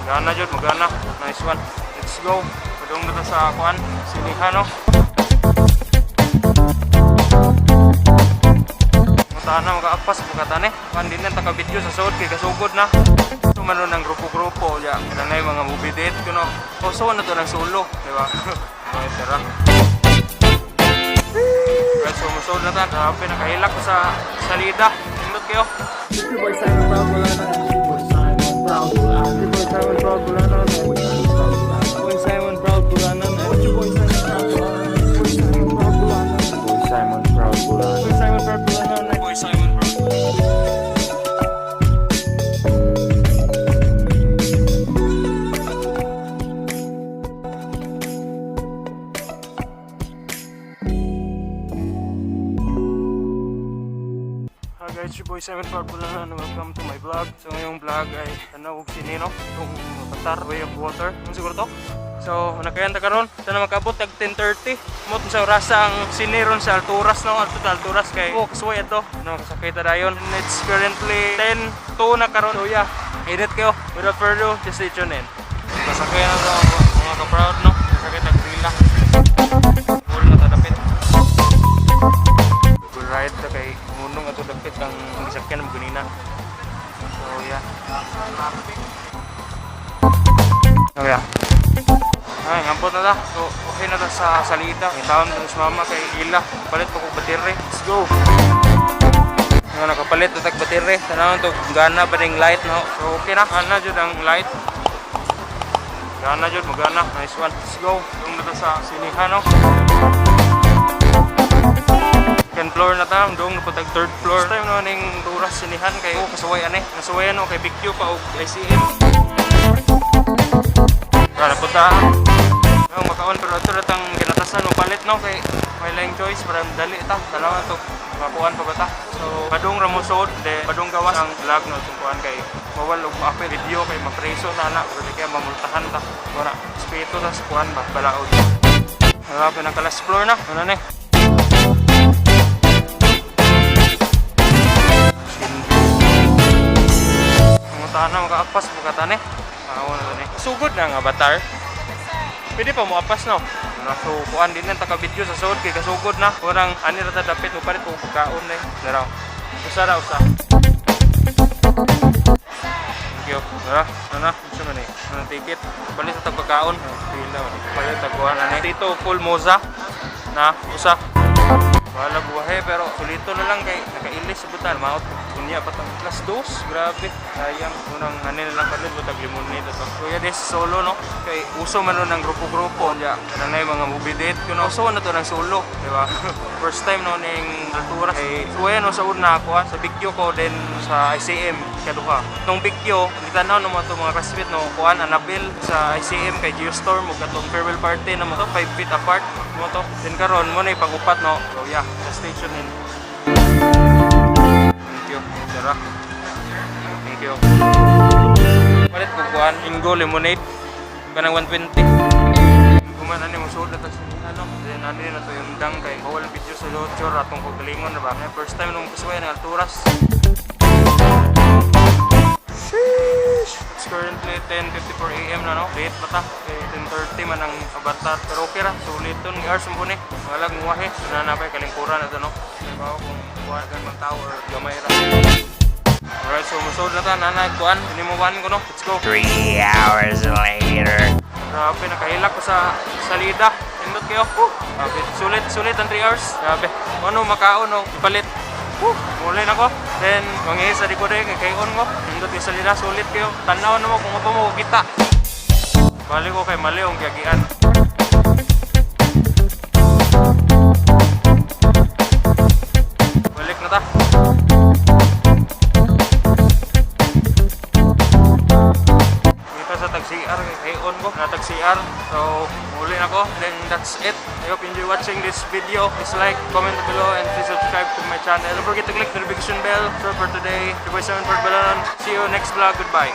Gana jud, magana. Nice one. Let's go. Padung na ta sa kuan, sinihan, no. Mutahan na makaapas bukatan eh. Kuan din na taka video sa suod kay kasugod na. So man ng grupo-grupo ya. Kanang na yung mga movie date kuno. O so na to ng solo, di ba? Okay, tara. Right, so musod na ta. Grabe, nakahilak ko sa salida. Nindot kayo. Boy Simon Proud Bulanan. Boy Simon Proud Bulanan. Boy Simon Proud Bulanan. Boy Simon Proud Bulanan. Boy Simon Proud Bulanan. Boy Simon Proud Bulanan. Boy Simon Proud Bulanan. Boy Simon Proud Bulanan. Boy Simon Proud Bulanan. Hi guys, your boy Simon Proud Bulanan and welcome to my vlog. So ngayong vlog ay tanaw og sinino, itong Avatar Way of Water. Ano siguro to? So nakayan ta karon, sana makabot tag 10:30. Mot sa orasa ang sine ron sa Alturas, no, adto ta Alturas kay oh kasuway adto. No, kasakay ta dayon. And it's currently 10:02 na karon. So yeah, edit kayo. Without further ado, just stay tuned in. Kasakay na to mga ka-proud, no. Kasakay tag pila. Full na ta dapit. Full ride ta kay munong ato dapit ang gisakyan mo ganina. So yeah. So yeah. Ay, ngampot na ta. So, okay na ta sa salida. Ngitaon na sa mama kay ila. Palit pa kog battery. Let's go. Nga nakapalit na tag battery. Tanawon to gana pa ning light, no. So okay na. Gana jud ang light. Gana jud, magana. Nice one. Let's go. Dung na ta sa sinihan, no. Second floor na ta, dong na tag third floor. First time na ning turas sinihan kay oh kasuway ani. Nasuwayan no kay BQ pa og ICM. Para punta. No, makaon pero ato ratang ginatasan mo palit, no, kay may lang choice para dali ta. Tanawa to makuan pa ba ta. So padung ra mo sod de padung gawas ang vlog, no, itong kuan kay bawal og maapil video kay mapreso na na pero di kaya mamultahan ta. Wala respeto ta sa kuan ba balaod. Wala pa naka last floor na. Ano ni? Mutahan na makaapas bukatan eh. Awa na ni. Sugod na ang Avatar. Pwede pa mo apas, no. So kuan din nang taka video sa sud kay kasugod na. Kurang ani ra ta dapit mo palit og pagkaon eh. Daraw. Usa ra usa. Thank you. Tara, ano na? Unsa man eh? Ano ticket? Palit sa tag pagkaon. Pila man. Palit tag kuan ani. Dito full moza na usa. Wala buhay pero sulito na lang kay nakailis sa butan maot unya pa tang plus dos, grabe sayang unang ano na lang karon butag lemonade to. So yeah, this solo, no, kay uso man nun ng grupo-grupo nya kanang na yung mga movie date kuno uso na to ng solo, di ba? First time no ning Alturas kay suwayan no sa una ako sa BQ ko then sa ICM kaduha nung BQ gitanaw no mga to mga classmate, no, kuan Annabelle sa ICM kay Geostorm ug atong farewell party na mo to 5 feet apart mo to. Then karon mo na ipagupat, no. So yeah, sa station in. Thank you. Tara. Thank you. Palit ko kuan Ingo lemonade kanang 120. Kuman ani mo suod na ta sa ano. Then ano na to yung dang kay bawal ang video sa lechor atong kagalingon na ba. First time nung kasuway ng Alturas. Sheesh! It's currently 10:54 AM na, no? Late pa ta. Kay 10:30 man ang Avatar. Pero okay ra. Sulit to. Ng hours mo ni. Walang muwahe. So na napay kalingkuran na to, no? Trabaho kung kuwagan man tao or gamay ra. Alright, so musod na ta. Nanay, kuan. Ini mo ko, no? Let's go. 3 hours later. Grabe, nakahilak ko sa salida. Indot kayo. Woo! Grabe. Sulit, sulit ang 3 hours. Grabe. Ano, makaon, no? Ipalit. Woo! Muli na ko. Then, mangihi sa di ko din, kay on ko. Indot yung salida, sulit kayo. Tanaw na mo kung apa mo kita. Balik ko kay mali ang giyagian. Balik na ta. Kita sa tag CR kay on ko na tag CR. So muli na ko. Then that's it. I hope you enjoy watching this video. Please like, comment below, and please subscribe to my channel. Don't forget to click the notification bell. So for today, your boy 7 Balanon. See you next vlog. Goodbye.